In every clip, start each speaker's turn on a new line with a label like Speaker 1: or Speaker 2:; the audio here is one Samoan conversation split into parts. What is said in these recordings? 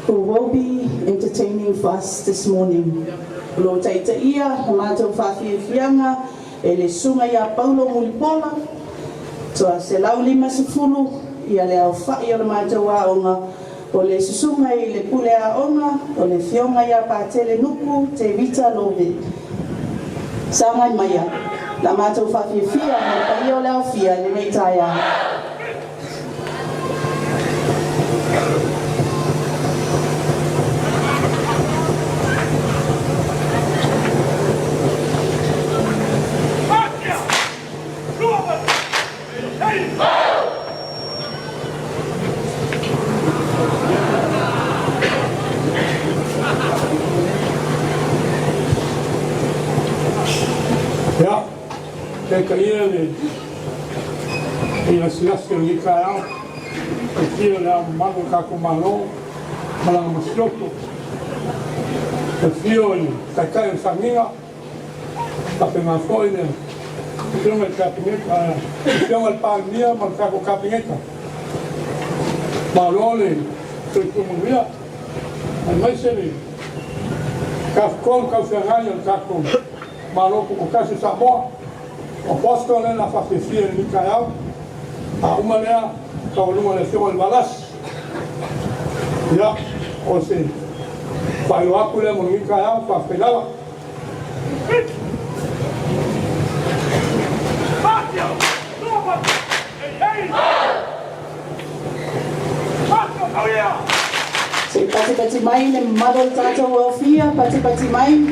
Speaker 1: who will be entertaining for us this morning. O lo o taitaia le matou faafiafiaga e le Susuga ia Paulo Mulipola, toa 150 ia le aofai o le matou aoga, o le Susuga i le Pule Aoga, o le Afioga ia Patele Nuku Tevita Love. Sagai maia la matou faafiafia ma le paia o le aofia i lenei taeao.
Speaker 2: Ia, taitaia le lasilasi o lenei taeao, le afio o Le Ao Mamalu o le tatou Malo ma lana Masiofo, le afio o le Taitai o le Faguina, faapena foi le Afioga i le Kapeneta, le Afioga i le Palemia ma le tatou Kapeneta. Malo le soifua manuia, aemaise le Tafatolu Taufeagai o le tatou Malo Tutoatasi o Samoa. O Aposto lea o le a faafiafia i lenei taeao. A uma lea, taualuga e le Afioga i le Valasi. Ia, o se faailoa atu lea mo lenei taeao, faafetai lava.
Speaker 1: Se i patipati mai le mamalu o le tatou aofia, patipati mai.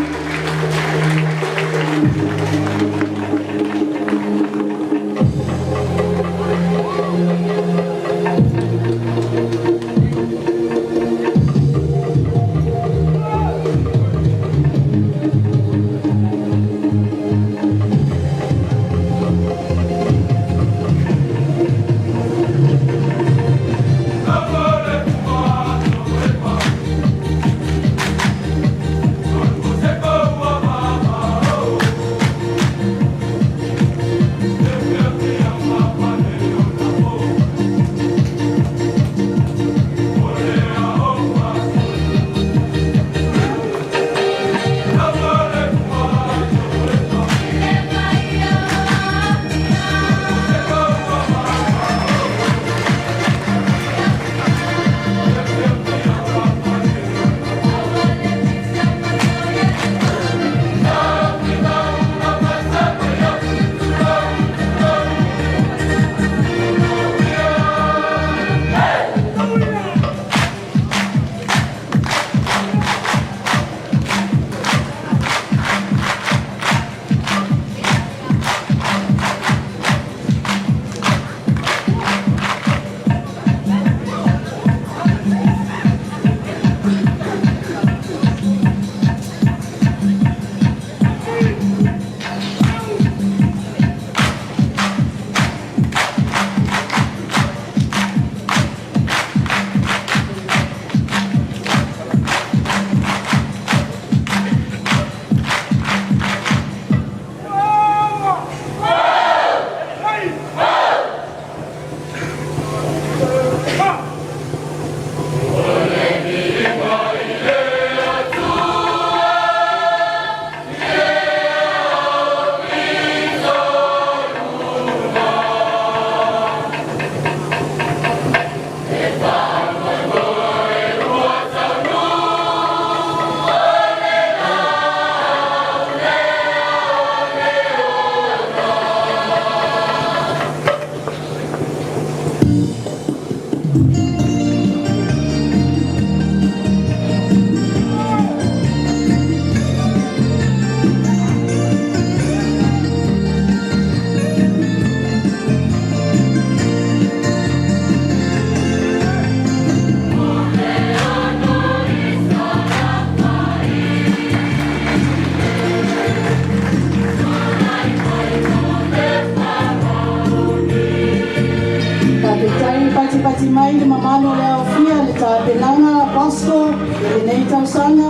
Speaker 1: Faafetai le patipati mai le mamalu o le aofia le tapenaga Bosco i lenei tausaga.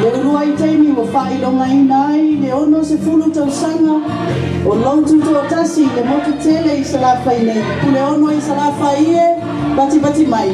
Speaker 1: Le uluai taimi ua faailogaina ai le 60 tausaga o lou tutoatasi i le motu tele i Salafai nei. Puleono i Salafai e, patipati mai.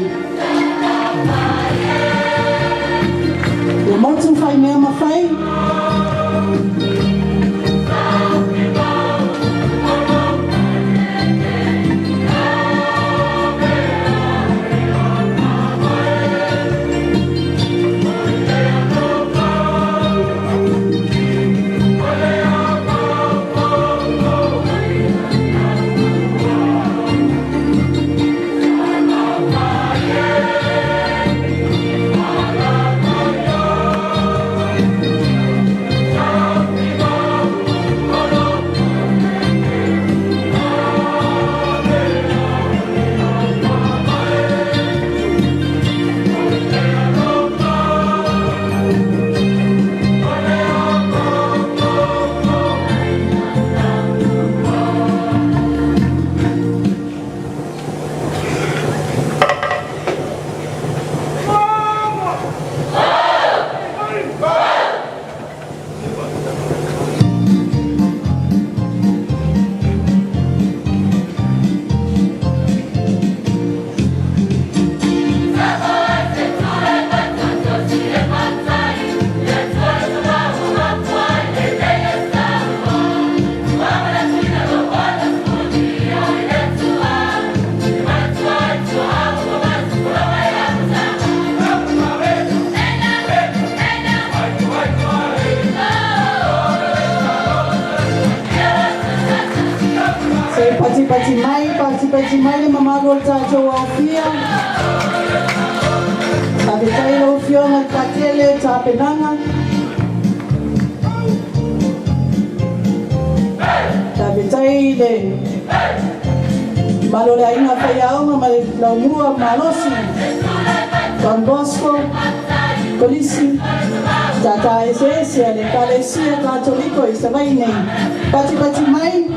Speaker 1: Patipati mai le mamalu o le tatou aofia. Faafetai i lau Afioga i le Patele o Tapenaga. Faafetai i le mamalu o le aiga faiaoga ma le laumua malosi Don Bosco, Kolisi, Tata eseese a le Ekalesia Katoliko i Savaii nei. Patipati mai.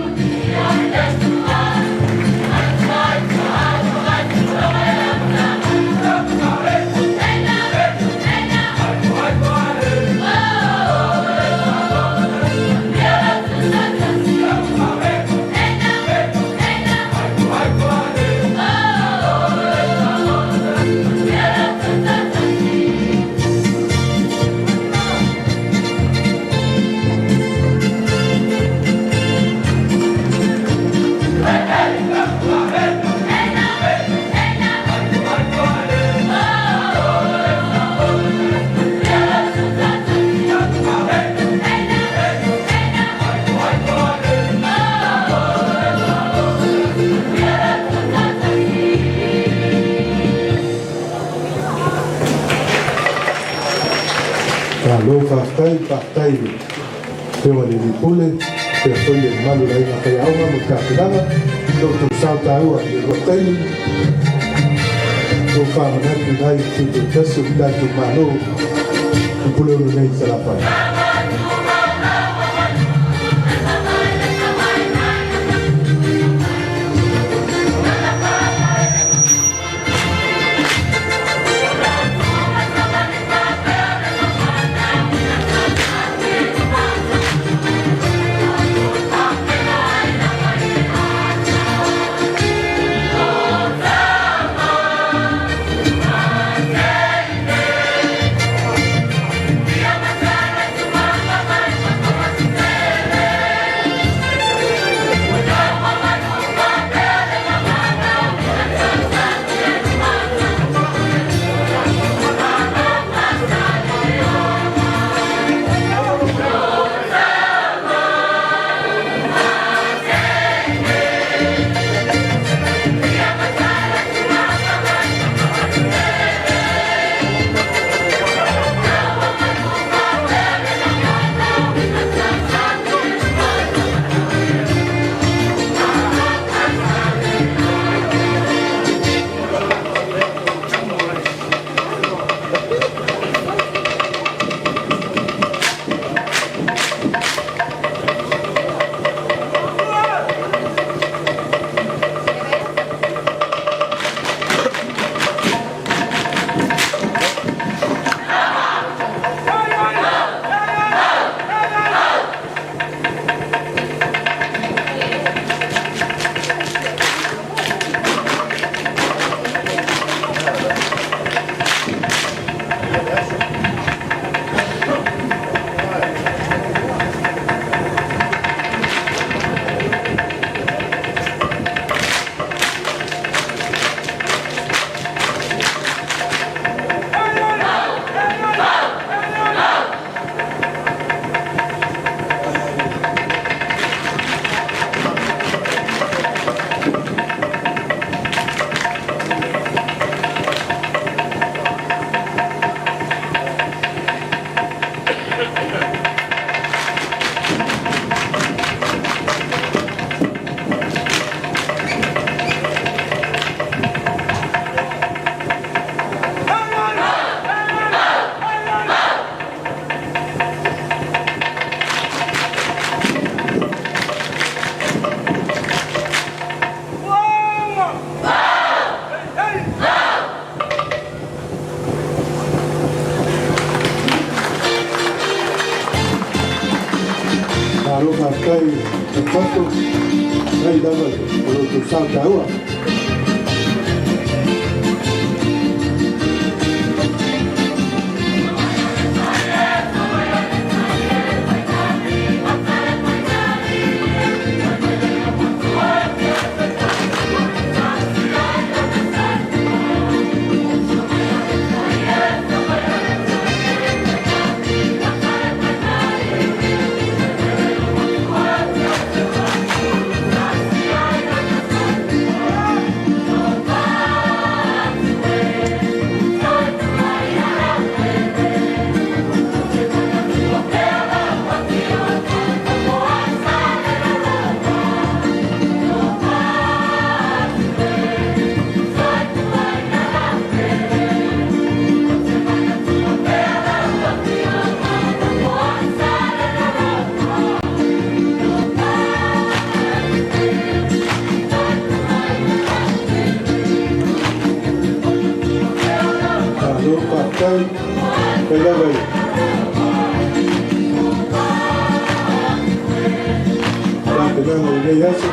Speaker 3: Malo faafetai, faafetai i le Afioga i le Alii Pule, faapea foi le mamalu o le Aiga Faiaoga mo le tapenaga i lo outou sao taua i le lua taimi ua faamanatu ai le tutoatasi o le tatou Malo i Puleono nei i Salafai. Malo faafetai Tatato, faafetai lava i lo outou sao taua. le tapenaga o lenei aso.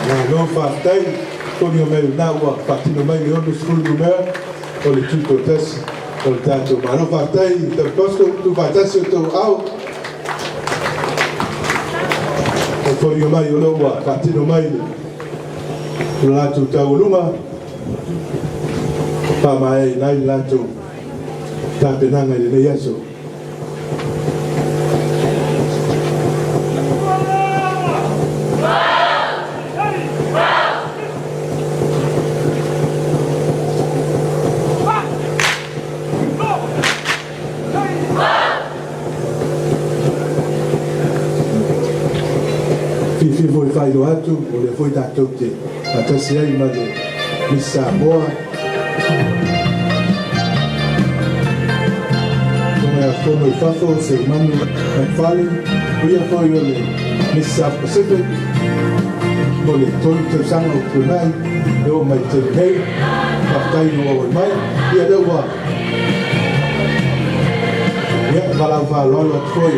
Speaker 3: Malo faafetai, tonu mai lena ua faatino mai le 60 numera o le Tutoatasi o le tatou Malo. Faafetai Tabaco, tuufaatasi o tou aao. E foliga mai o lea ua faatino mai le latou taualuga, faamaeaina ai le latou tapenaga i lenei aso. Fiafia foi e faailoa atu, o lea foi tatou te faatasi ai ma le Miss Samoa. Tonga ia fono i fafo, Seumanu McFarlane, o ia foi o le Miss South Pacific mo le 3 tausaga o tuanai, e oo mai tele nei. Faafetai i lou auai mai. Ia lea ua ia valaau faaaloalo atu foi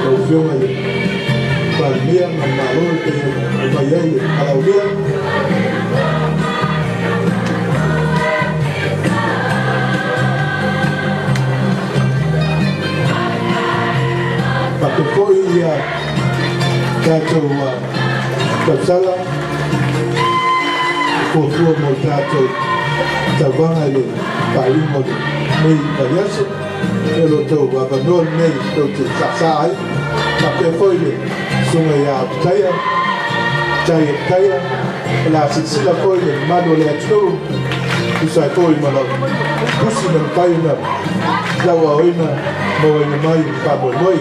Speaker 3: lau Afioga i le Palemia ma le Malo e pei ona aumai ai le valaaulia. Faapea foi ia tatou tausala fuafua mo le tatou tauvaga i le faaiuga o lenei vaiaso. O lo outou avanoa lenei tou te saasaa ai, faapea foi le Susuga ia Opetaia, Tai Opetaia, o le a silasila foi le mamalu o le atunuu, tusa ai foi ma lau tusi na mafai ona lauaoina mauaina mai le faamoemoe.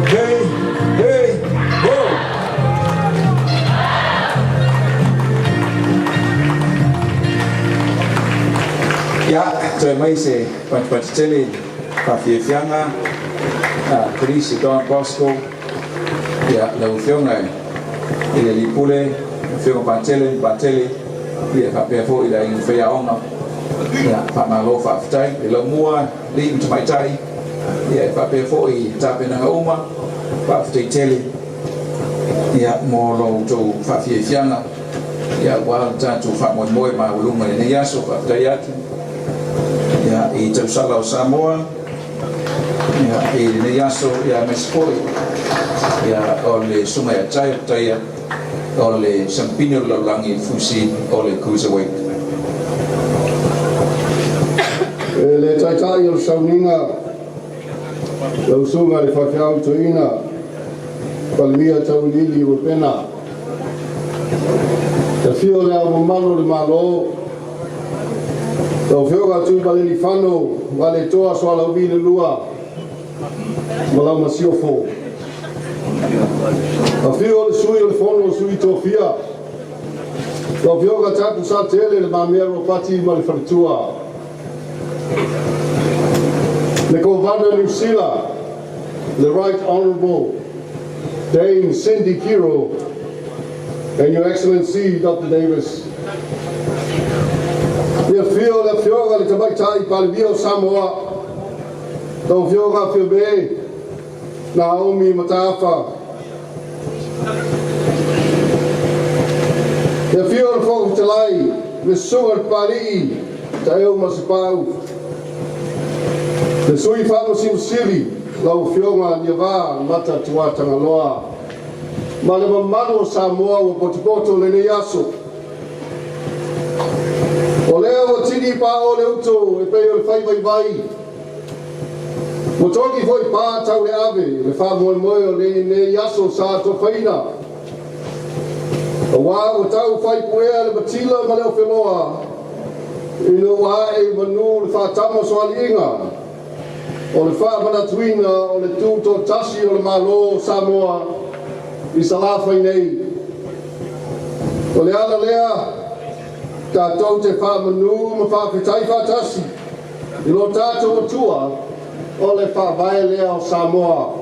Speaker 4: Hey, hey, ho! Ia, toe mai se patupatu tele faafiafiaga a Kolisi Don Bosco, ia, lau Afioga i le Alii Pule, lau Afioga Patele ma Patele, ia faapea foi le aiga faiaoga, ia, faamalo faafetai i laumua, alii ma tamaitai, ia e faapea foi i tapenaga uma, faafetai tele, ia, mo lo outou faafiafiaga, ia, aua lo tatou faamoemoe maualuga i lenei aso, faafetai atu, ia, i tausala o Samoa, ia, i lenei aso, ia, aemaise foi, ia, o le Susuga ia Tai Opetaia, o le Siamupini o le Lalolagi i le Fusi o le Cruiserweight.
Speaker 5: E le Taitai o le Sauniga, lau Susuga i le Faifeau Toeaina, Palemia Tauiliili Uepena. E afio Le Ao Mamalu o le Malo, Lau Afioga Tuimalealiifano Vaaletoa Sualauvi le Lua ma lau Masiofo. Afio le Sui o le Fono a Sui Tofia, lau Afioga Tapu Satele Le Mamea Ropati ma le Faletua. Le Kovana Niu Sila, the Right Honourable Dame Cindy Kiro, and Your Excellency Dr. Davis. Le afio o le Afioga i le Tamaitai Palemia o Samoa, lau Afioga Fiame Naomi Mataafa. Le afio o le Fofoga Fetalai, le Susuga i le Papalii Taeu Masepau, le Sui Faamasino Sili, lau Afioga Niava Mata Tuatagaloa, ma le mamalu o Samoa ua potopoto lenei aso. O lea ua tini pao le uto e pei o le fai vaivai. Ua togi foi pā tau le ave le faamoemoe o lenei aso sa atofaina. Aua ua tau fai puea le matila ma le ofeloa ina ua ae i manu le faatama soaliiga o le faamanatuina o le tutoatasi o le Malo o Samoa i Salafai nei. O le ala lea tatou te faamanu ma faafetai faatasi i lo tatou Atua o le Faavae lea o Samoa.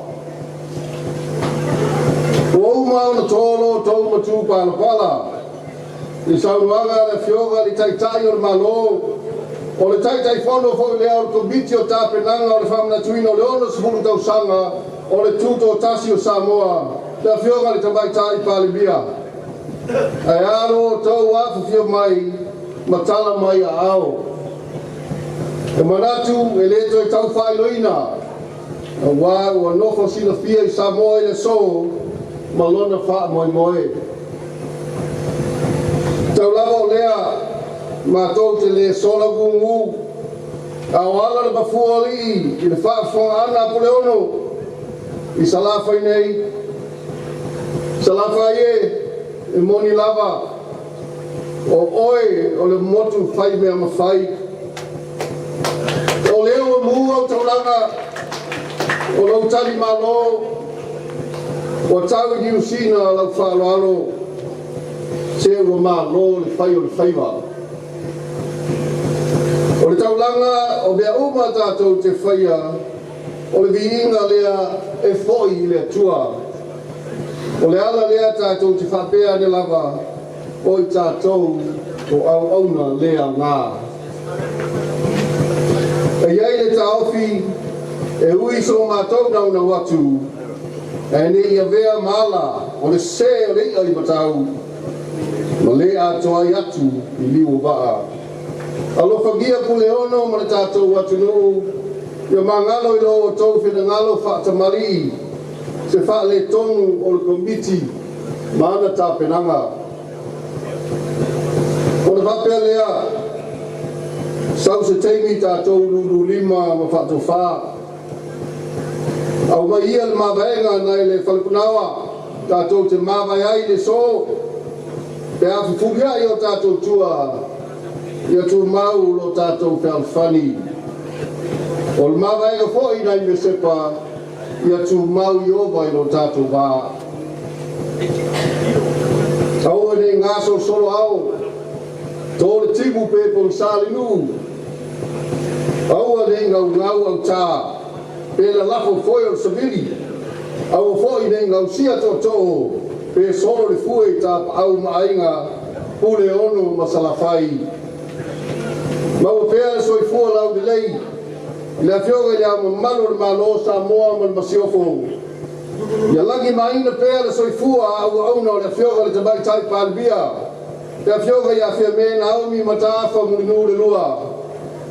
Speaker 5: Ua uma ona to lo outou matupalapala i saunoaga a le Afioga i le Taitai o le Malo, o le Taitaifono foi lea o le Komiti o Tapenaga o le Faamanatuina o le 60 Tausaga o le Tutoatasi o Samoa, le Afioga i le Tamaitai Palemia. Ae a lo outou afifio mai ma tala mai aao. E manatu e le toe tau faailoina, aua ua nofo silafia i Samoa i le aso ma lona faamoemoe. Tau lava o lea, matou te le sola gugu, a o ala le mafua o alii i le faafofoga a Puleono i Salafai nei. Salafai e, e moni lava, O oe o le motu fai mea mafai. O lea ua mu au taulaga o lou tali malo, ua tau i Niu Sina lau faaaloalo, se ua malo le fai o le faiva. O le taulaga o mea uma tatou te faia, o le viiga lea e foi i le Atua. O le ala lea tatou te faapea ane lava, o i tatou o auauna le aoga. E i ai le taofi, e ui so matou naunau atu, ae ne i avea ma ala o le sē o le i'a i matau, ma le atoa ai atu i liu o vaa. Alofagia Puleono ma le tatou atunuu, ia magalo i lo outou finagalo faatamalii se faaletonu o le Komiti ma ana tapenaga. Ona faapea lea, sau se taimi tatou lululima ma faatofa. Aumai ia le mavaega nai le falepunaoa tatou te mavae ai le so pe a fefuliai o tatou tua ia tumau lo tatou fealofani. O le mavaega foi nai Mesepa Ia tumau Ieova i lo tatou va. Aua ne i gasolosolo ao, to le timu pe pogisa le nuu. Aua ne i gaugau autā, pe lalafo foe o le savili. Aua foi ne i gausia tootoo, pe solo le fue i tapaau ma aiga, Puleono ma Salafai. Maua pea le soifua laulelei. I le Afioga i Le Ao Mamalu o le Malo o Samoa ma le Masiofo, ia lagimaina pea le soifua a auauna o le Afioga i le Tamaitai Palemia, le Afioga ia Fiame Naomi Mataafa Mulinuu le Lua,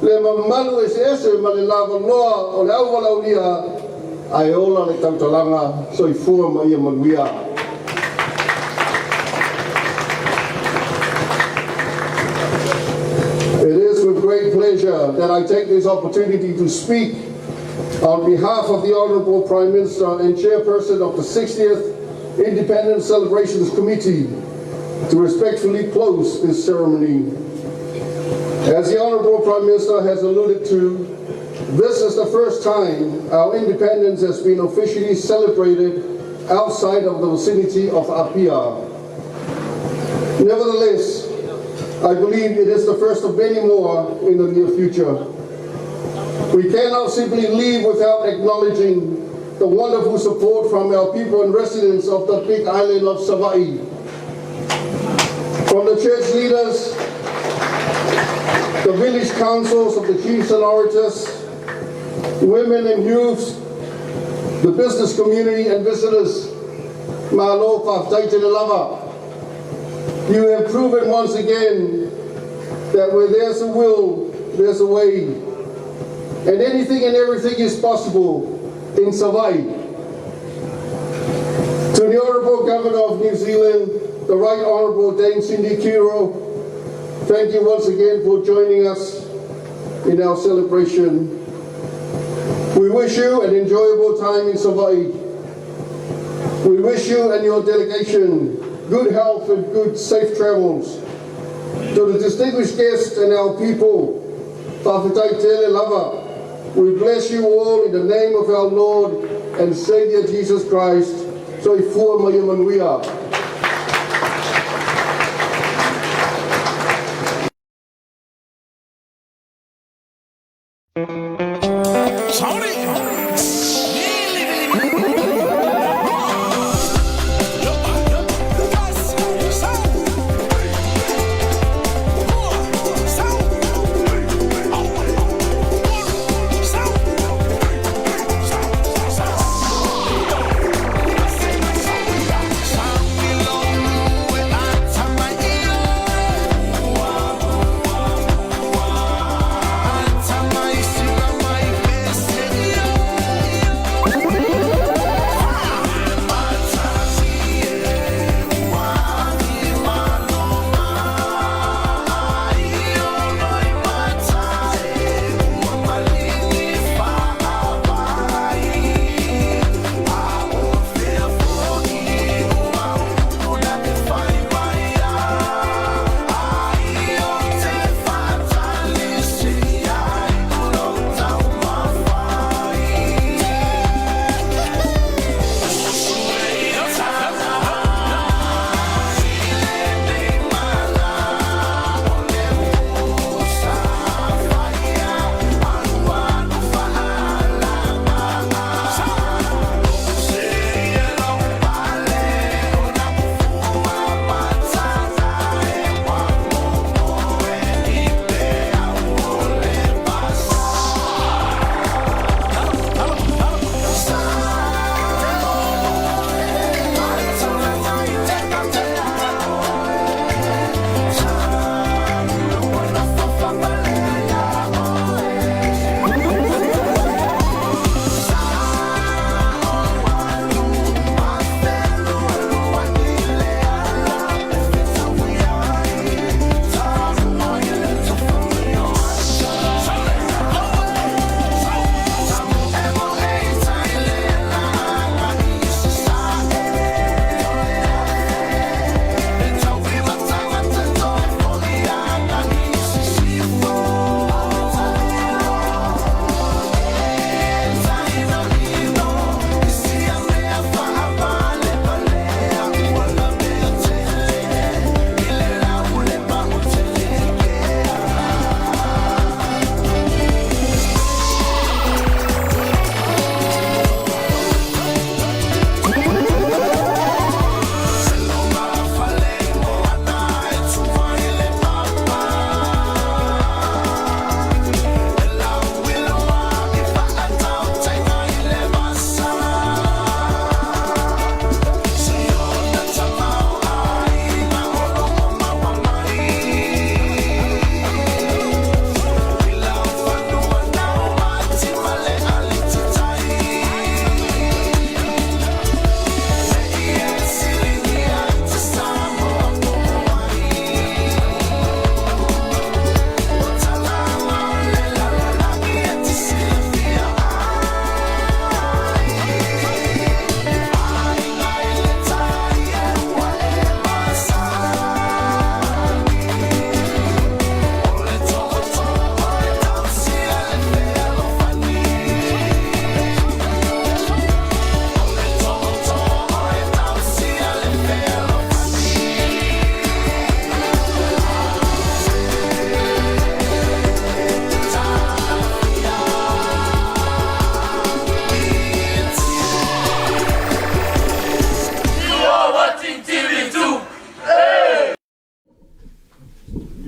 Speaker 5: le mamalu eseese ma le lavaloa o le auvalaulia, ae ola le tautalaga, soifua ma ia manuia. It is with great pleasure that I take this opportunity to speak on behalf of the Honourable Prime Minister and Chairperson of the 60th Independence Celebrations Committee to respectfully close this ceremony. As the Honourable Prime Minister has alluded to, this is the first time our independence has been officially celebrated outside of the vicinity of Apia. Nevertheless, I believe it is the first of many more in the near future. We cannot simply leave without acknowledging the wonderful support from our people and residents of the big island of Savaii. From the church leaders, the village councils of the chiefs and orators, women and youths, the business community and visitors, Malo faafetai tele lava. You have proven once again that where there's a will, there's a way. And anything and everything is possible in Savaii. To the Honourable Governor of New Zealand, the Right Honourable Dame Cindy Kiro, thank you once again for joining us in our celebration. We wish you an enjoyable time in Savaii. We wish you and your delegation good health and good safe travels. To the distinguished guests and our people, faafetai tele lava, we bless you all in the name of our Lord and Savior Jesus Christ. Soifua ma ia manuia.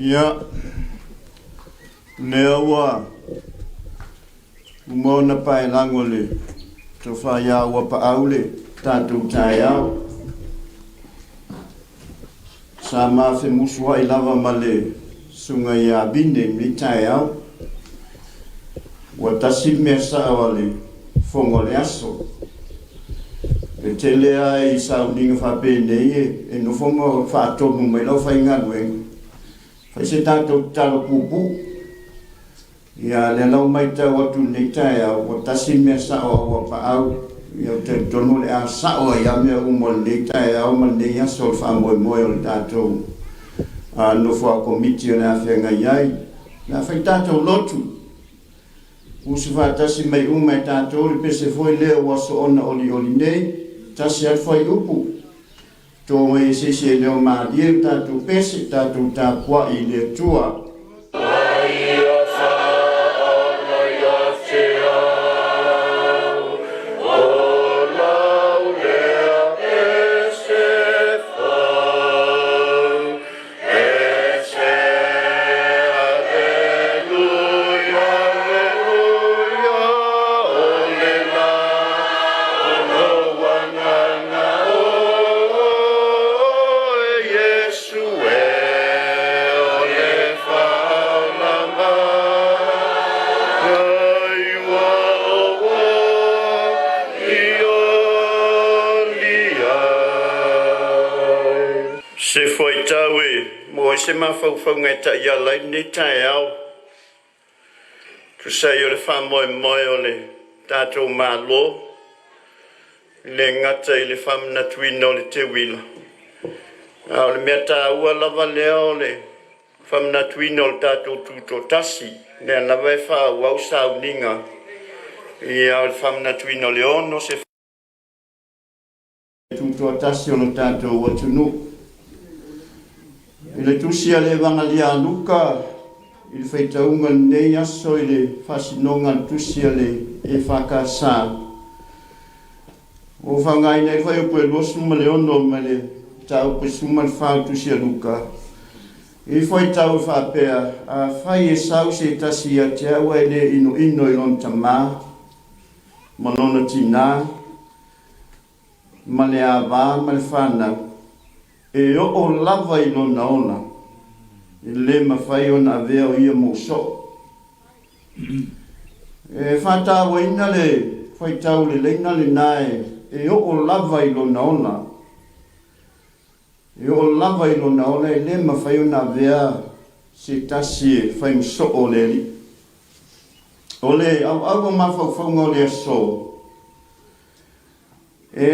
Speaker 6: Ia, lea ua uma ona paelago e le Tofa ia Uapaau le tatou taeao. Sa ma femusuai lava ma le Susuga ia Vine i lenei taeao. Ua tasi le mea sao a le Fofoga o le Aso. E tele lava i sauniga faapenei e nofo ma faatonu mai lau faigaluega, fai se tatou tatalo puupuu. Ia, lea la ua matau atu i lenei taeao, ua tasi le mea sao a Uapaau. Ia, ou te talitonu o le a sao ai lava mea uma o lenei taeao ma lenei aso o le faamoemoe o le tatou nofo a Komiti o le a feagai ai. O le a fai tatou lotu, usu faatasi mai uma e tatou le pese foi lea ua soona olioli nei, tasi lava le fuaiupu, To mai e se isi e leo malie le tatou pese, tatou tapuai i le Atua. Se fuaitau e maua ai se mafaufauga e taiala ai lenei taeao. Tusa ai o le faamoemoe o le tatou Malo, e le gata i le faamanatuina o le teuila, a o le mea taua lava lea o le faamanatuina o le tatou Tutoatasi, lea lava e faaauau sauniga, ia o le faamanatuina o le 60. Tutoatasi o lo tatou atunuu. I le tusi a le Evagalia a Luka i le faitauga i lenei aso i le faasinoga a le tusi a le EFKS, ua faaaogaina ai le fuaiupu e 26 mai le mataupu e 14 o le tusi a Luka, i fuaitau e faapea, Afai e sau se tasi ia te au ae le inoino i lona tamā ma lona tinā, ma le ava ma le fanau, e oo lava i lona ola, e le mafai ona avea o ia mo soo. E faatauaina le faitau leleina lena e oo lava i lona ola. E oo lava i lona ola e le mafai ona avea se tasi e fai ma soo o le Alii. O le auau o mafaufauga o le aso, e,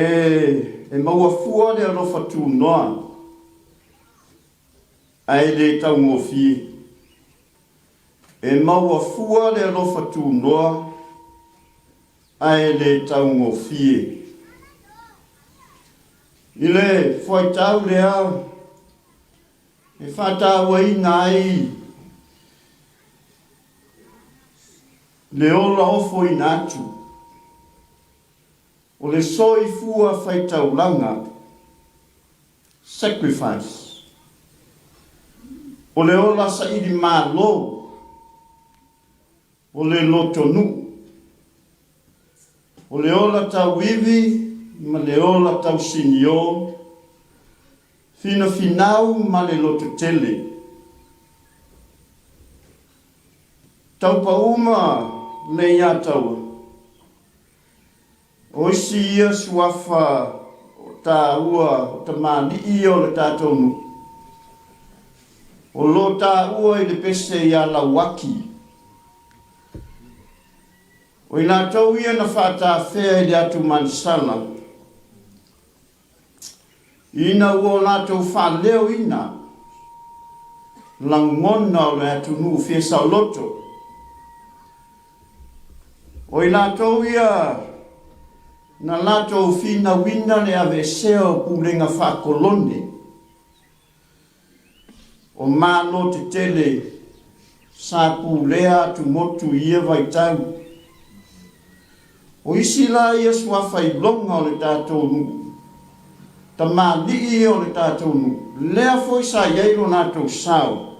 Speaker 6: e maua fua le alofa tunoa ae le taugofie. E maua fua le alofa tunoa ae le taugofie. I le fuaitau lea e faatauaina ai le ola ofoina atu o le soifua faitaulaga, sacrifice, o le ola saili malo, O le lotonuu. O le ola tauivi ma le ola tausinio, finafinau ma le lototele. Taupa uma le iataua. O isi ia suafa o taua o tamalii ia o le tatou nuu. O lo taua i le pese ia Lauaki. O i latou ia na faatafea i le atu manisala, ina ua o latou faaleoina lagona o le atunuu fia saoloto. O i latou ia na latou finauina le aveesea o pulega faakolone o Malo tetele sa pulea atumotu i ia vaitau. O isi la ia suafa iloga o le tatou nuu, tamalii ia o le tatou nuu, lea foi sa i ai lo latou sao.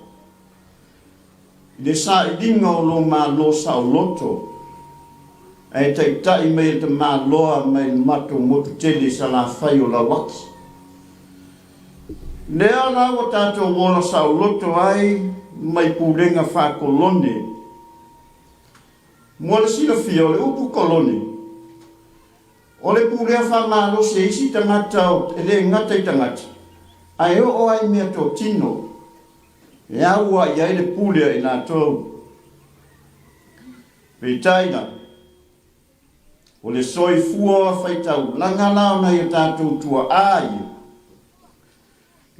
Speaker 6: I le sailiga o lou Malo saoloto, ae taitai mai e le tamaloa mai le matou motu tele i Salafai o Lauaki. Lea la ua tatou ola saoloto ai mai pulega faa-kolone. Mo le silafia, o le upu kolone, o le pulea faamalosi e isi tagata e le gata i tagata, ae oo ai i meatotino e aua i ai le pule a i latou. Peitai la, o le soifua faitaulaga la o nai o tatou tuaa ia,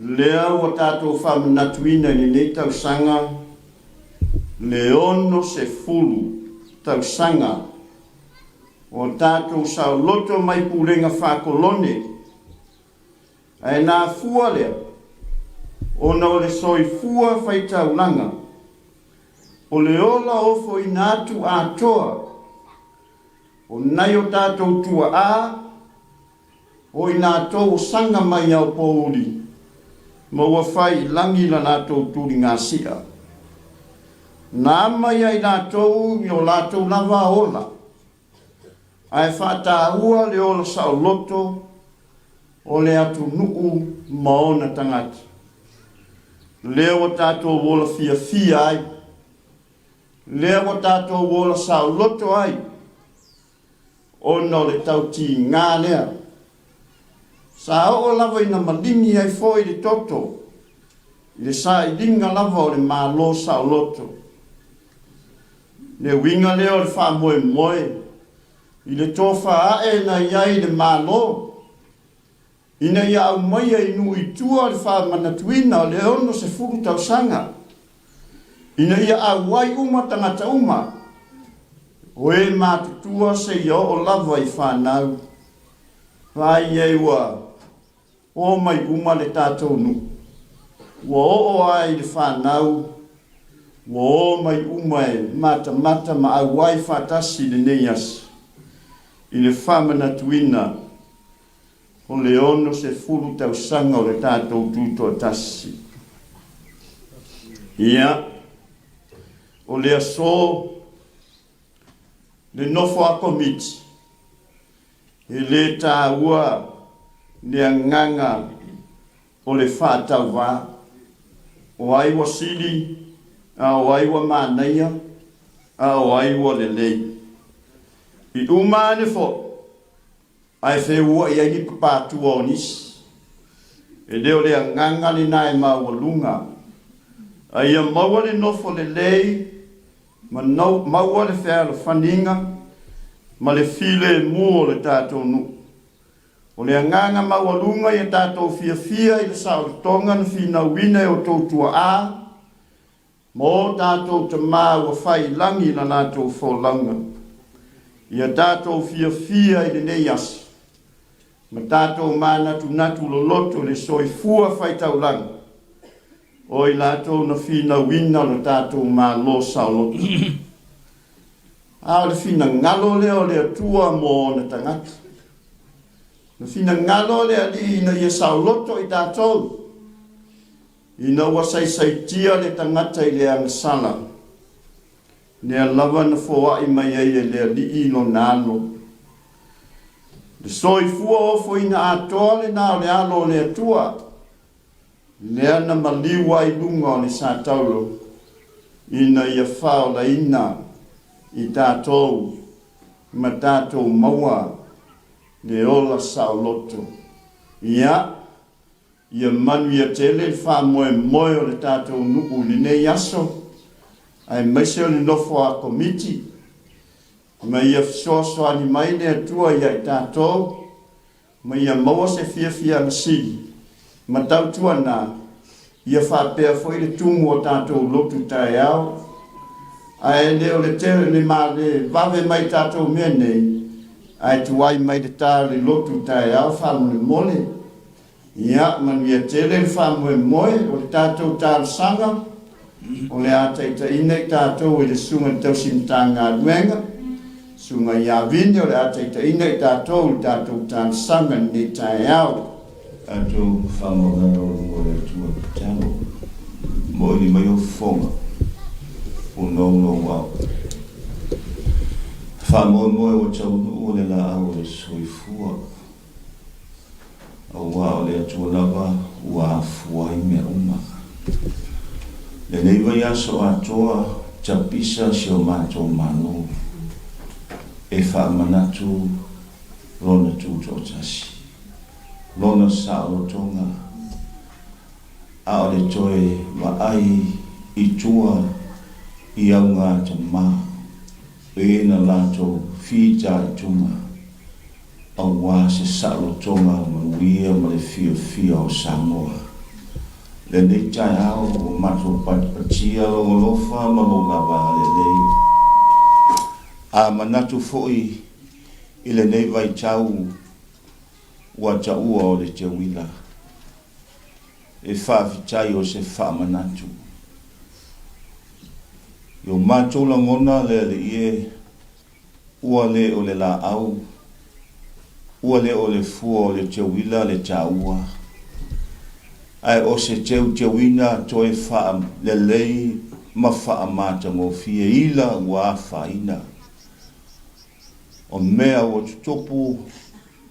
Speaker 6: lea ua tatou faamanatuina i lenei tausaga le 60 tausaga o tatou saoloto mai pulega faakolone, Ae na afua lea ona o le soifua faitaulaga, o le ola ofoina atu atoa o nai o tatou tuaa o i latou o saga mai aopouli ma ua fai i lagi la latou tuligasia. Na ama ia i latou i o latou lava ola, ae faataua le ola saoloto o le atunuu ma ona tagata. Lea ua tatou ola fiafia ai, lea ua tatou ola saoloto ai, ona o le tautiga lea. Sa oo lava ina maligi ai foi le toto i le sailiga lava o le Malo saoloto. Le uiga lea o le faamoemoe i le tofa ae na i ai le Malo ina ia aumaia i nuu i tua le faamanatuina o le 60 tausaga ina ia auai uma tagata uma, o e matutua seia oo lava i fanau. Vaai i ai ua Omai uma le tatou nuu. Ua oo a i le fanau, ua omai uma e matamata ma auai faatasi i lenei aso, i le faamanatuina o le 60 tausaga o le tatou Tutoatasi. Ia, o le aso, le nofo a Komiti, E le taua le agaga o le faatauvā, o ai ua sili, a o ai ua manaia, a o ai ua lelei. I uma ane foi, ae feua'i ai ni papatua o nisi. E le o le agaga lena e maualuga, a ia maua le nofo lelei ma maua le fealofaniga ma le filemu o le tatou nuu. O le agaga maualuga ia tatou fiafia i le saolotoga na finauina e outou tuaa ma o tatou tama ua fai i lagi i la latou folauga. Ia tatou fiafia i lenei aso ma tatou manatunatu loloto i le soifua faitaulaga O i latou na finauina lo tatou Malo saoloto. A o le finagalo lea o le Atua mo ona tagata. Na finagalo le Alii ina ia saoloto i tatou, ina ua saisaitia le tagata i le agasala, lea lava na foai mai ai e le Alii lona Alo. Le soifua ofoina atoa lena o le Alo o le Atua. Lea na maliu ai luga o le sataulo ina ia faaolaina i tatou ma tatou maua le ola saoloto. Ia, ia manuia tele le faamoemoe o le tatou nuu i lenei aso, aemaise o le nofo a Komiti, ma ia fesoasoani mai le Atua ia i tatou ma ia maua se fiafiaga sili ma tautuana ia faapea foi le tumu o tatou lotu taeao, ae le o le le ma le vave mai tatou mea nei, ae tuai mai le ta o le lotu taeao faamolemole. Ia manuia tele le faamoemoe o le tatou talosaga, o le a taitaiina i tatou e le Susuga i le Tausi Matagaluega, Susuga ia Vine, o le a taitaiina i tatou i le tatou talosaga i lenei taeao.
Speaker 7: Tatou faamaualalo mo le Atua tatalo, moili mai ou fofoga. Punounou au. Faamoemoe ua taunuu le laau o le soifua, aua o le Atua lava ua afua ai mea uma. Lenei vaiaso atoa tapisa si o matou Malo e faamanatu Lona Tutoatasi, Lona saolotoga, a o le toe vaai i tua i augatama e na latou fitaituga aua se saolotoga manuia ma le fiafia o Samoa. Lenei taeao ua matou patipatia lou alofa ma lou lava agalelei. A manatu foi i lenei vaitau ua taua o le teuila. E faafetai o se faamanatu. I o matou lagona le Alii e, ua le o le laau, ua le o le fua o le teuila le taua, ae o se teuteuina toe faalelei ma faamatagofie ila ua afaina o mea ua tutupu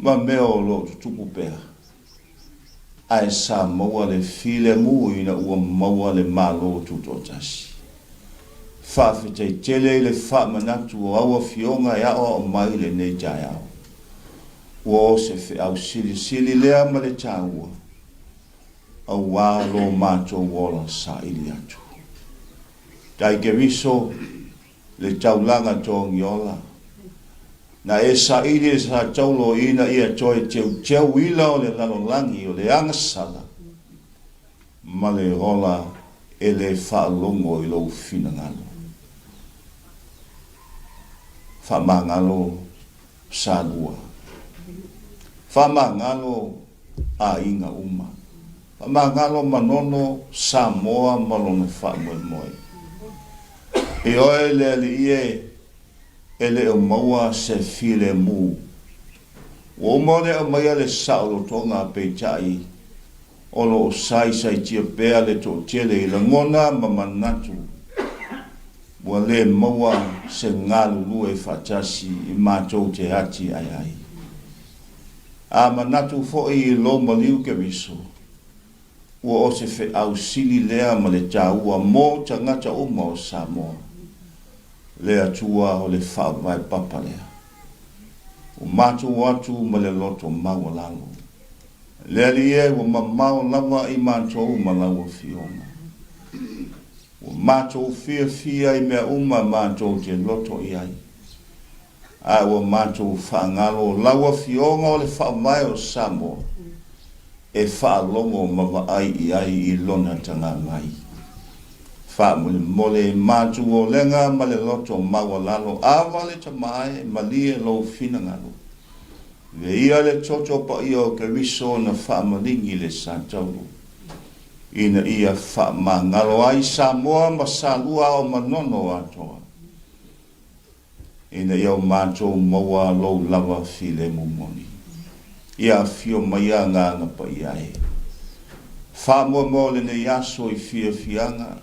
Speaker 7: ma mea o lo o tutupu pea. Ae sa maua le filemu ina ua maua le Malo Tutoatasi. Faafetai tele i le faamanatu o au afioga e aoao mai lenei taeao. Ua o se feau silisili lea ma le taua, aua lo matou ola saili atu. Tai Keriso, le taulaga togiola. Na e saili e sa taulo ina ia toe teuteu ila o le lalolagi o le agasala ma le ola e le faalogo i lou finagalo. Faamagalo Salua. Faamagalo aiga uma. Faamagalo Manono, Samoa ma lona faamoemoe. Ioe le Alii e, e le o maua se filemu. Ua uma ona aumaia le saolotoga peitai o lo o saisaitia pea le toatele i lagona ma manatu ua le maua se galulue faatasi i matou te atiae ai. A manatu foi i lou maliu Keriso, ua o se feau sili lea ma le taua mo tagata uma o Samoa, le Atua o le Faavae Papa lea. Ua matou o atu ma le loto maualalo. Le Alii e, ua mamao lava i matou ma lau Afioga. Ua matou fiafia i mea uma matou te loto i ai. A ua matou faagalo lau Afioga o le Faavae o Samoa e faalogo ma vaai i ai i lona tagavai. Faamolemole matou olega ma le loto maualalo ava le tama e malie lou finagalo. Veia le toto paia o Keriso na faamaligi le Satauro ina ia faamagalo ai Samoa ma Salua ao Manono atoa. Ina ia o matou maua lou lava filemu moni. Ia afio mai Agaga Paia e. Faamoemoe o lenei aso i fiafiaga,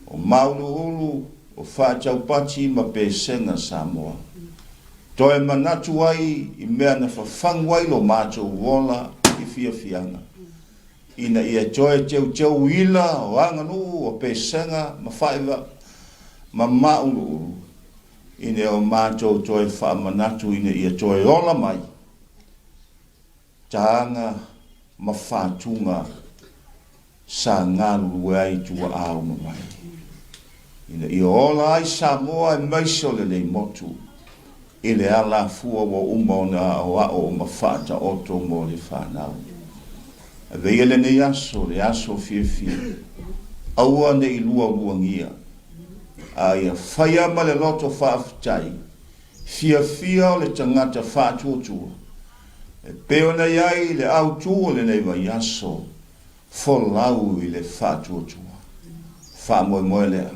Speaker 7: o māuluulu, o faataupati ma pesega Samoa. Toe manatu ai i mea na fafagu ai lo matou ola i fiafiaga, ina ia toe teuteu ila o aganuu o pesega ma faaiva ma māuluulu, ina ia o matou toe faamanatu ina ia toe ola mai taga ma fatuga sa galulue ai tuaa ua mavae, ina ia ola ai Samoa aemaise o lenei motu i le alafua ua uma ona aoao ma faataoto mo le fanau. Aveia lenei aso, le aso fiafia, aua ne i lualuagia, a ia faia ma le loto faafetai fiafia o le tagata faatuatua, e pei ona i ai le autu o lenei vaiaso, folau i le faatuatua. Faamoemoe lea,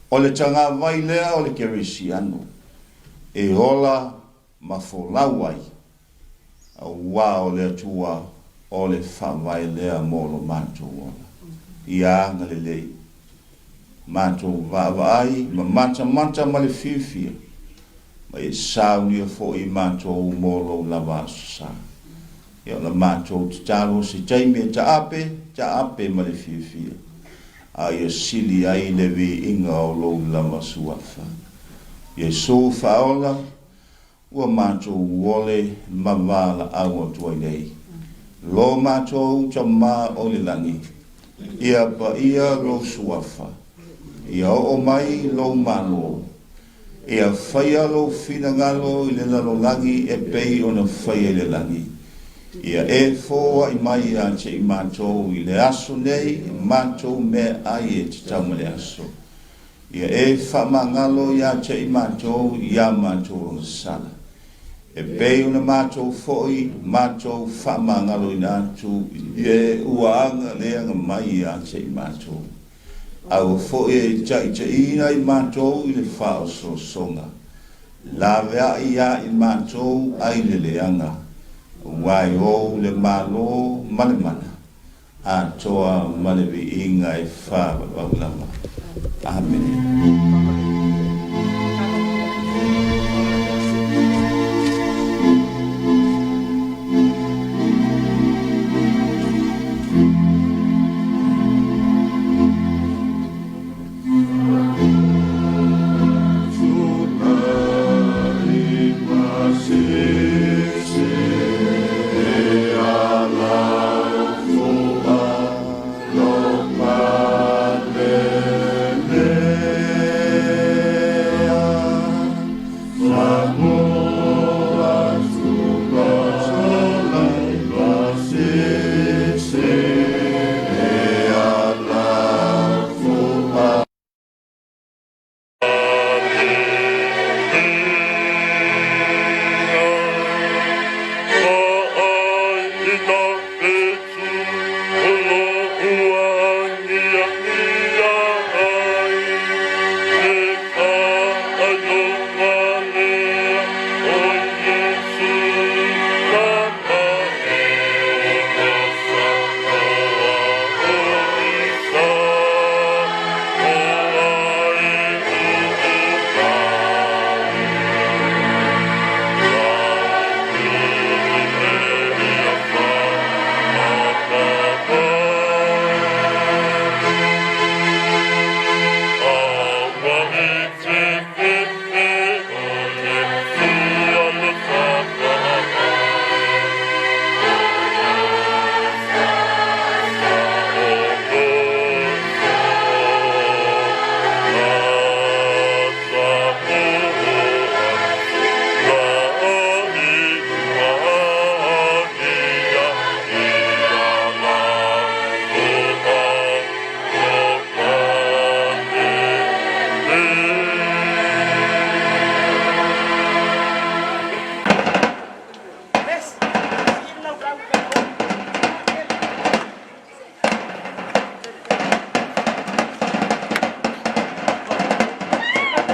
Speaker 7: o le tagavai lea o le Kerisiano e ola ma folau ai, aua o le Atua o le faavae lea mo lo matou ola. Ia agalelei. matou vaavaai ma matamata ma le fiafia, ma e saunia foi i matou mo lou lava aso sa. Ia o la matou tatalo se taimi e taape, taape ma le fiafia, a ia sili ai le viiga o lou lava suafa. Iesu Faaola, ua matou ole ma valaau atu ai nei. Lo matou Tama o le lagi, ia paia lou suafa, ia oo mai lou Malo, Ia faia lou finagalo i le lalolagi e pei ona faia i le lagi. Ia e foai mai ia te i matou i le aso nei matou meaai e tatau ma le aso. Ia e faamagalo ia te i matou i a matou agasala, e pei ona matou foi matou faamagaloina atu i e ua agaleaga mai ia te i matou. Aua foi e taitaiina i matou i le faaosoosoga, laveai ia i matou ai le leaga, aua e ou le Malo ma le mana, atoa ma le viiga e faavavau lava. Amene.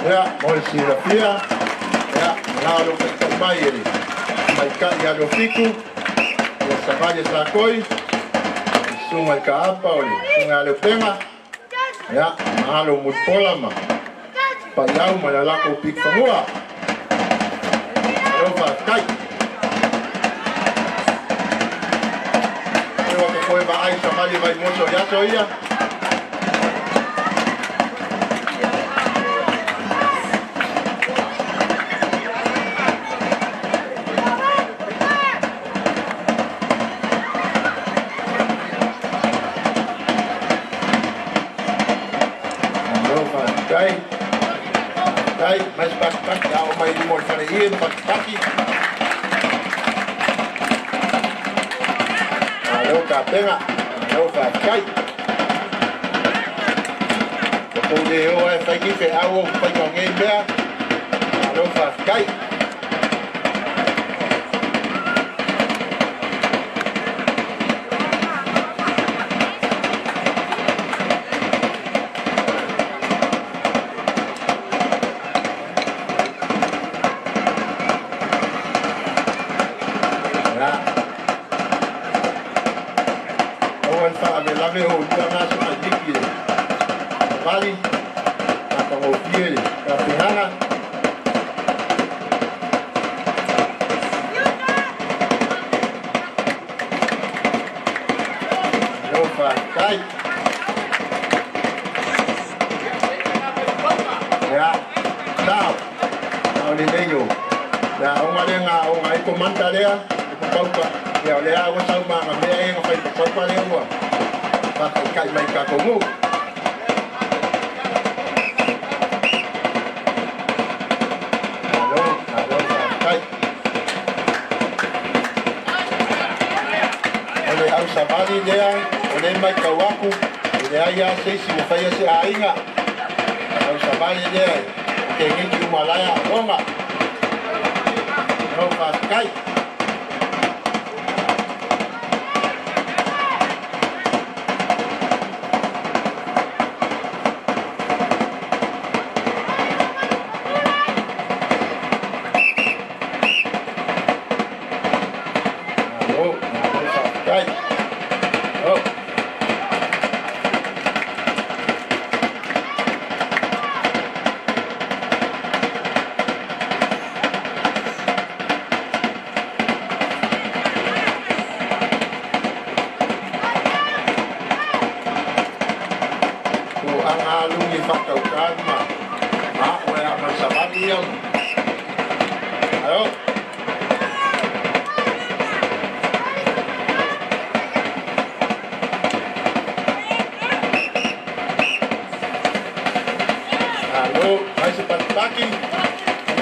Speaker 3: Ia, mo le silafia, ia, na o lou taitai mai e le tamaitai ia Leofitu, ia Savali e Sakoi, le susuga i le Kaapa o le susuga ia Leupega, ia, ma alo Mulipola ma Paiau ma le latou pikifanua. Malo faafetai. Ua tatou e vaai Savali e Vaimoso i aso ia. Malo faafetai. Faafetai. Mai se pakipaki a oo mai i luma o le faleie ma pakipaki. Malo tapena. Malo faafetai. Ua tou le o lava e fai ni feau o faiga o nei mea. Malo faafetai. Aua le faalavelave o ulua na se mailiki e savali.
Speaker 8: Matagofie le tapenaga. Malo faafetai. Ia, sao, sao lelei o le aoga lea na aoga ai komanda lea i Papaupa. Ia, o lea ua sau ma ana mea ia na fai i Papaupa lea ua faataitai mai i tatou nuu. Malo, malo faafetai. O le ausavali lea, o lea e matau atu, e leai lava se isi ua faia se aiga. Ausavali lea e teineiti uma la e aoga. Malo faafetai. Malo, malo faafetai. Malo. Tooaga alu i faatauta ma ao e a ma savali ia. Malo. Malo, mai se patipaki,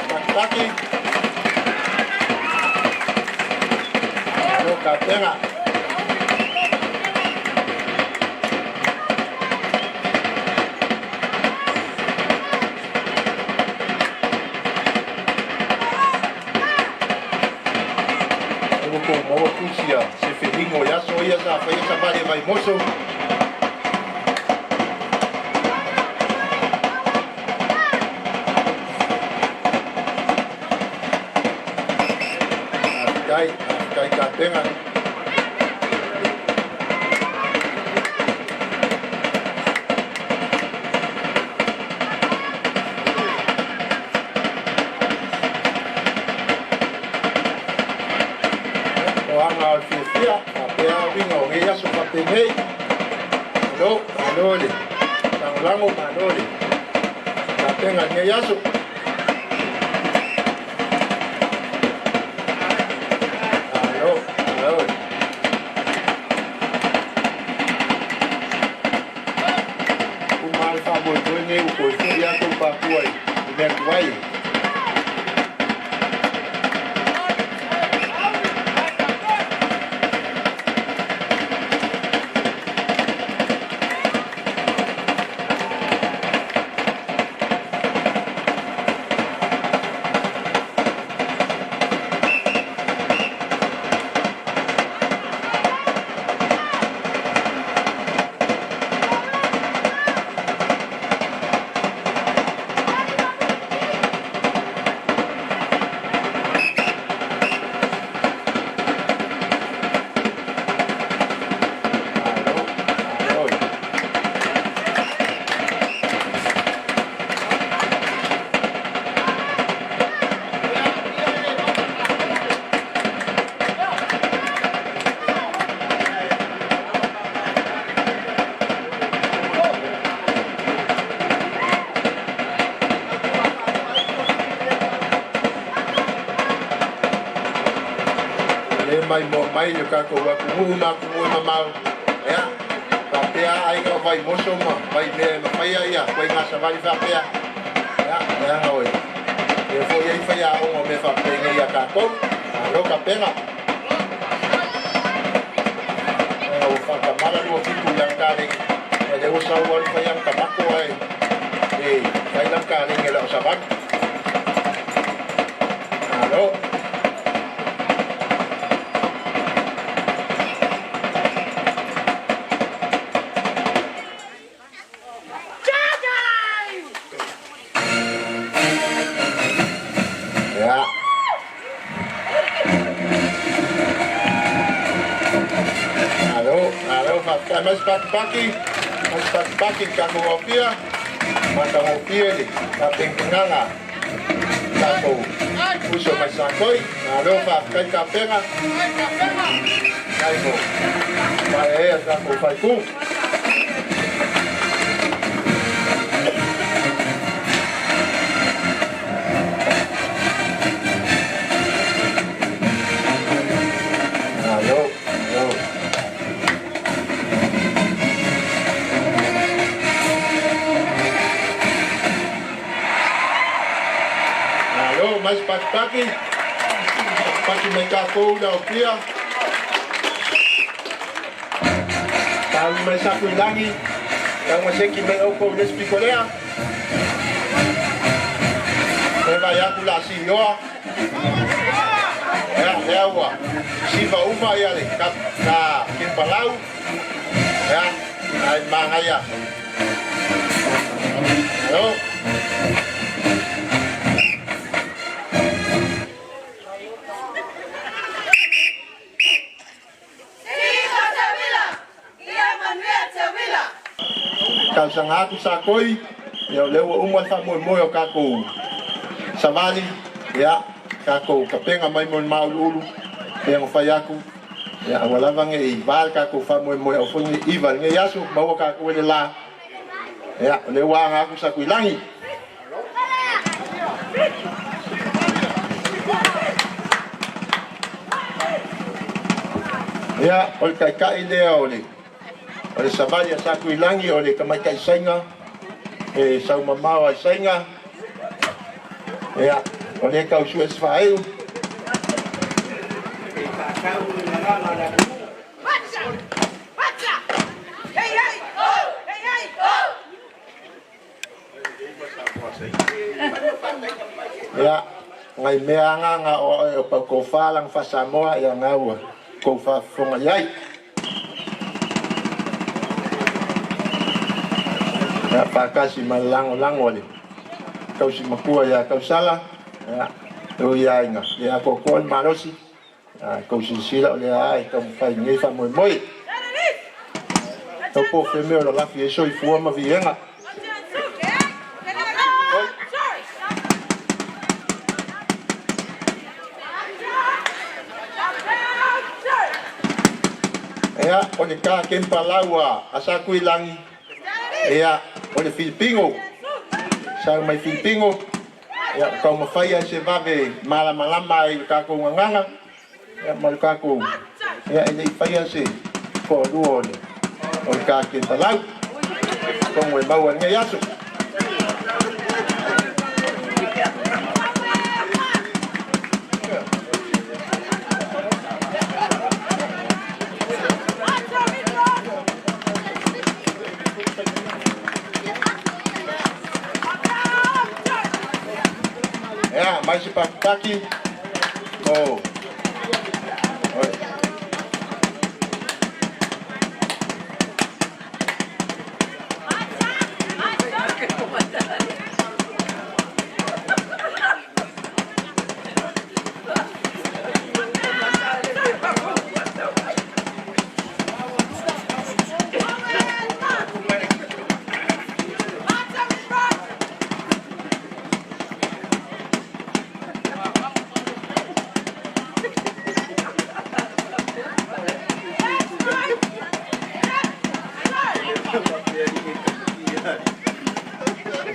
Speaker 8: patipaki. Malo kapena. Ua kou maua tusi a se fehigo i aso ia sa faia savali e Vaimoso. Faafetai, faafetai Kapena. O aga o le fiafia, faapea uiga o nei aso faapenei. Malo, malo le lagolago, malo le tapena i lenei aso. Malo, malo. Uma le faamoemoe lenei ua toe foi lava tou papua i mea tuai. Malo, malo. Le maimoa mai le tatou atunuu ma atunuu e mamao. Ia, faapea aiga o Vaimoso ma Vaimea e mafaia ia ituaiga savali faapea. Ia, leaga o lea foi e i ai faiaoga o mea faapenei ia tatou. Malo tapena. Leaga ua faatamala 27 i lana kalegi, ia lea ua sau alu fai ana tamato ae le fai lana kalegi e le au savali. Malo. Ia. Malo, malo, faafetai. Mai se pakipaki, mai se pakipaki i le tatou aofia. Matagofie le tapenapenaga a tatou uso mai Satoi. Malo faafetai tapena nai mo maeaea tatou faaitu. Malo, malo. Malo, mai se patipati, patipati mai tatou i Aotia. Taui mai saku i lagi, taumaseki mai oukou i le isi pito lea. Toe vaai atu la Siioa. Ia, lea ua siva uma ia le ka, ka kepalau. Ia, ai manaia. Malo. Talosaga atu Sakoi, ia o lea ua uma le faamoemoe o tatou savali, ia tatou tapena mai mo le māuluulu, pei ona fai atu, ia aua lava ne i va le tatou faamoemoe, aua foi ne i iva i lenei aso, maua tatou e le la, ia o lea ua aga atu Satuilagi. Ia, o le taitai lea o le, o le savali a Satuilagi, o le tamaitai Saina, e sau mamao ai Saina. Ia, o lea e tau sue se faaeu. Ia, nai mea agaga o oe o pau tofa lana faa-Samoa, ia na ua tou faafofoga i ai. Ia, faatasi ma le lagolago a le tausi matua ia Tausala, ia, e ui lava ina le atoatoa le malosi, A tou silasila o lea lava e taumafai i lenei faamoemoe. Tau po feme o lalafi ai soifua ma viiega. Ia, o le ka kempalau a Satuilagi, ia, o le Filipino. Sau mai Filipino. Ia, ua taumafai lava i se vave e malamalama ai i le tatou gagana, ia, ma le tatou, ia, e le i faia se toalua o le, o le Kakepalau. Atonu e maua i lenei aso. Ea, mai se pakipaki. Oh. Oi.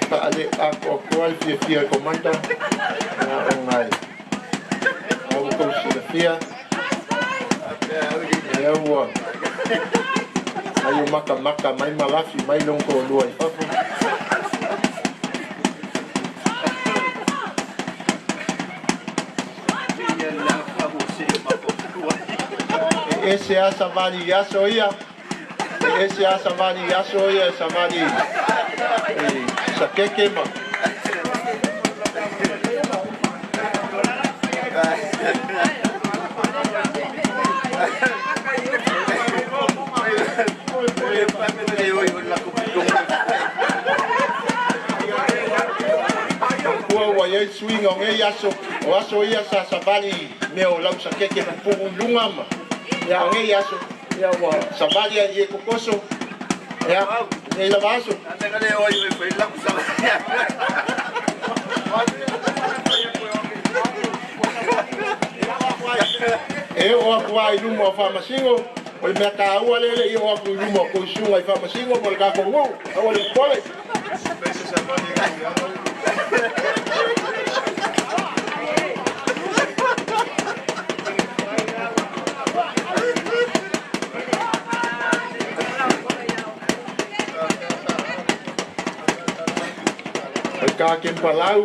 Speaker 8: Faale atoatoa le fiafia o le Komanda ona e ua outou silafia lea ua aio matamata mai ma lafi mai lona toalua i fafo. E ese lava savali i aso ia, e ese lava savali i aso ia e savali i sakeke ma Ua ua i ai suiga o nei aso, o aso ia sa savali i mea o lausakeke pupuu i luga ma, ia o nei aso, ia ua savali ai i e kokoso, ia. Nei lava aso. E oo atu lava i luma o Faamasino, o le mea taua lea e le i oo atu i luma o tou susuga i Faamasino mo le tatou nuu, aua le popole. O le Kakempalau,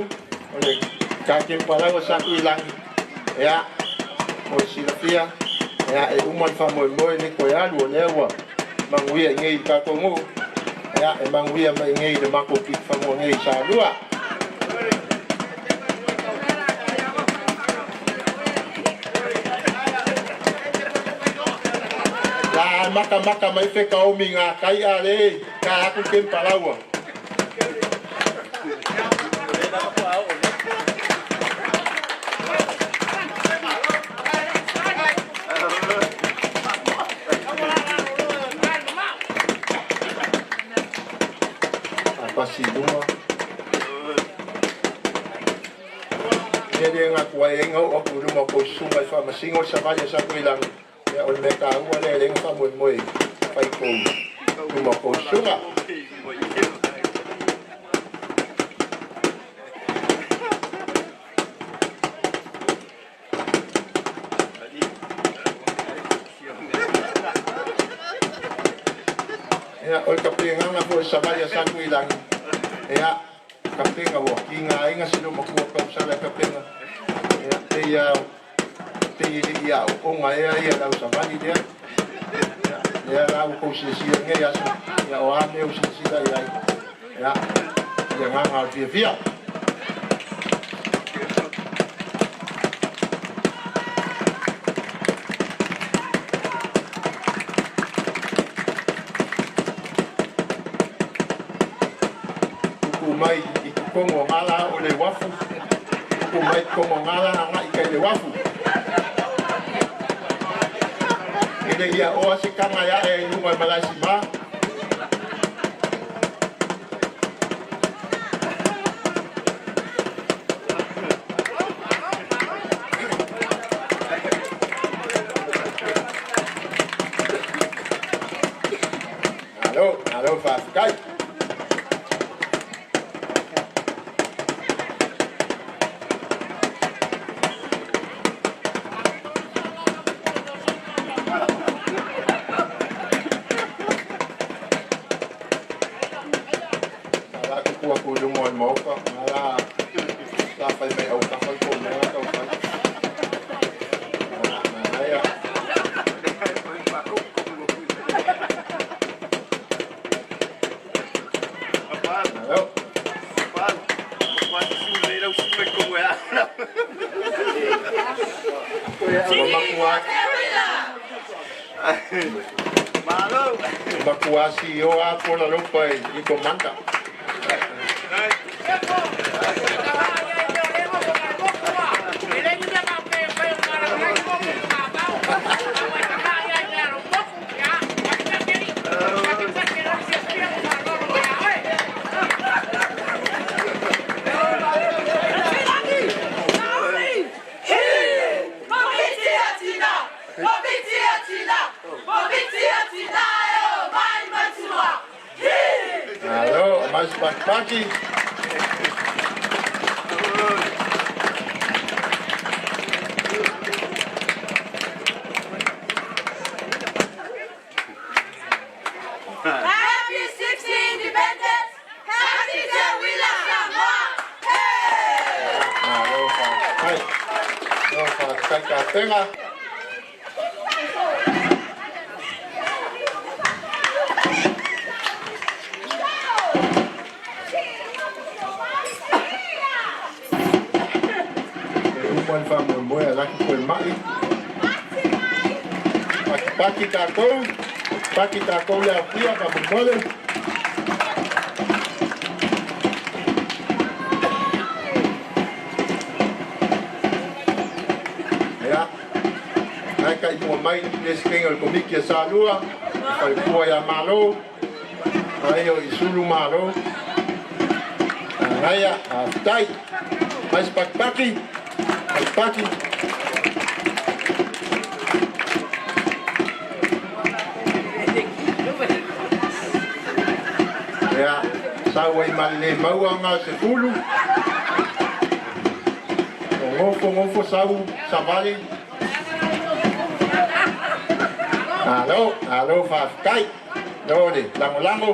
Speaker 8: o le Kakempalau a Satuilagi, ia, mo le silafia, ia, e uma le faamoemoe le toe alu, o lea ua manuia i nei i le tatou nuu, ia, e manuia mai nei i le matou pikifanua nei i Salua. La matamata mai fekaomi i gā tai a le ta atu kempalaua. A pasi i luma. Mea lea e gatu ai ai na oo atu i luma o tou susuga i Faamasino le savali a Satuilagi, ia o le mea taua lea e leai na faamoemoe e fai i tou luma o tou susuga. Ia, o le tapenaga foi o le savali a Satuilagi, ia, Kapena ua tigaina si loomatua tausala e Kapena, ia pei a pei e le i aooga ea ia le au savali lea. Ia lea la ua tou silasila i lenei aso, ia o a mea ua silasila i ai, ia i le agaga o le fiafia. Tupu mai i totonu o gala o le uafu, tupu mai i totonu o gala agai kai le uafu. E le i aoa se taga e ae ai i luga i Malaesima. Malo, malo faafetai. Sa la tupu atu i luma o le Maota, na la sa fai mai autafa le tou mea tau fai. Manaia. Malo. Ua matua Matua CEO a Kuala Lupa i Komanda. Malo, mais pakipaki.
Speaker 9: Happy 60 Independence! Happy Teuila Samoa! Hey!
Speaker 8: Malo faafetai. Malo faafetai Kapena. E uma le faamoemoe a laki koe mai. Pakipaki tatou, paki tatou le aofia faamolemole. Ia, na e taimua mai le Peresetene o le Komiti a Salua, le Faletua ia Malo. Vai o Isulu Malo. Manaia, faafetai. Mai se pakipaki. Pakipaki. Ia, sau ai ma le le maua ga o se fulu. O gofo gofo sau savali. Malo, malo faafetai. No le lagolago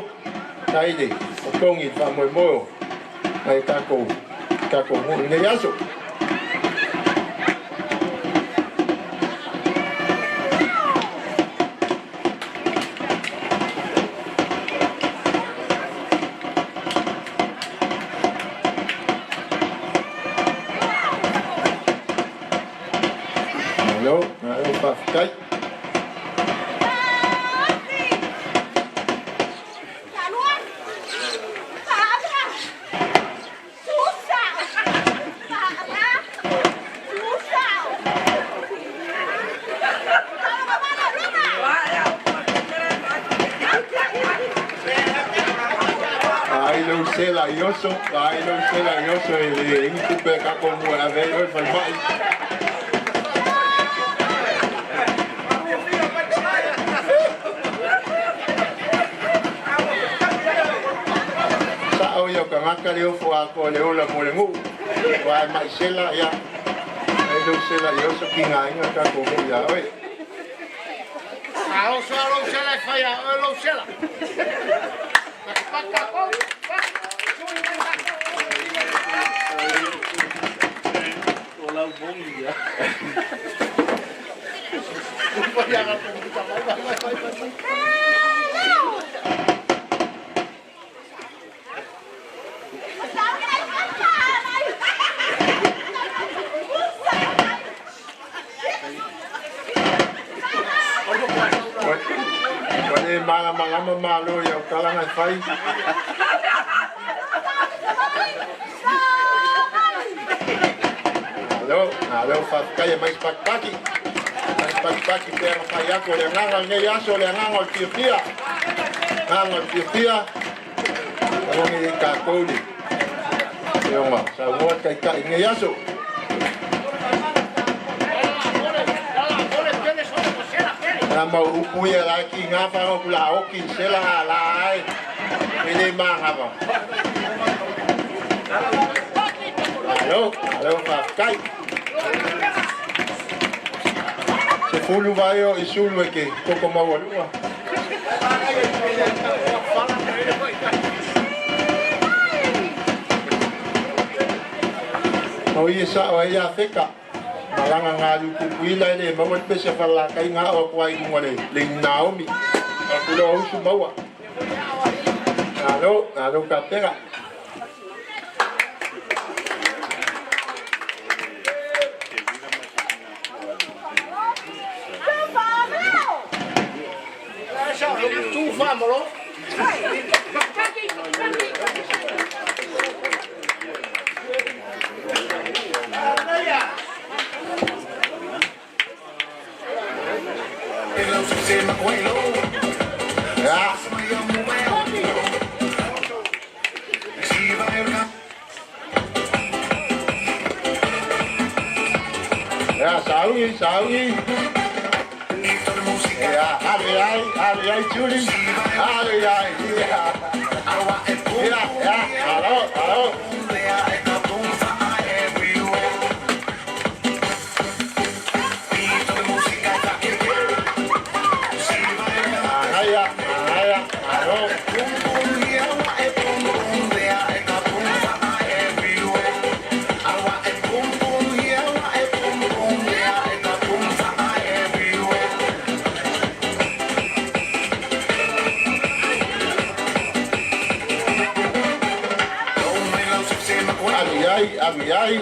Speaker 8: tai le totogi i le faamoemoe o nai a tatou tatou nuu i lenei aso. Malo, malo faafetai. Ai lou sela i oso, ai lou sela i oso e le ai ni tupe a tatou mua e ave ai oe i le falemai. Sa'o ia o tagata le ofo atoa le ola mo le nuu, aua e ma'i sela, ia, ai lou sela i oso tigaina le tatou nuu ia oe.
Speaker 10: A oso lava lou sela e fai ia oe lou sela. Pakipaki tatou, pakipaki, sui mai tatou.
Speaker 8: Ua le malamalama malo i au talaga e fai. Malo, malo, faafetai e mai se pakipaki. Mai se pakipaki pea na fai atu o le agaga o lenei aso, o le agaga o le fiafia. Agaga o le fiafia. Lagona i tatou le Afioga saunoa le Taitai i lenei aso. Na mau upu ia la ki ngā whanau ku la oki sela a la ai e le māngava. Alo, alo whakatai. Se fulu vai o i sulu e ke koko maualua. O ia sa'o ai ia Feka, malaga galu Tutuila e le maua le pese a Falelatai na ao atu ai i luga le le Naomi. Atu loa usu maua. Malo, malo tapena. Ia, saui, saui. Ia, ave ai, ave ai, Julie. Ave ai, ia. Ia, ia, alo, alo. Manaia, manaia, malo. Alu i ai, alu i ai.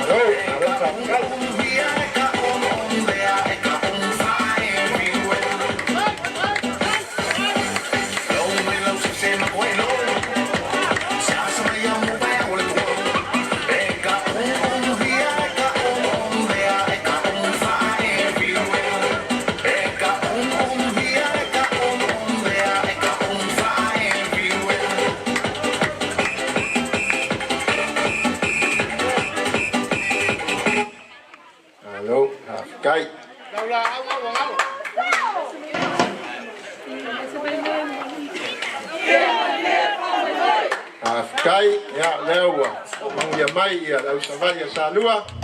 Speaker 8: Malo, malo faafetai. Malo, faafetai.
Speaker 10: Lau laau ma ua galo.
Speaker 8: Faafetai, ia lea ua manuia mai ia le au savali a Salua.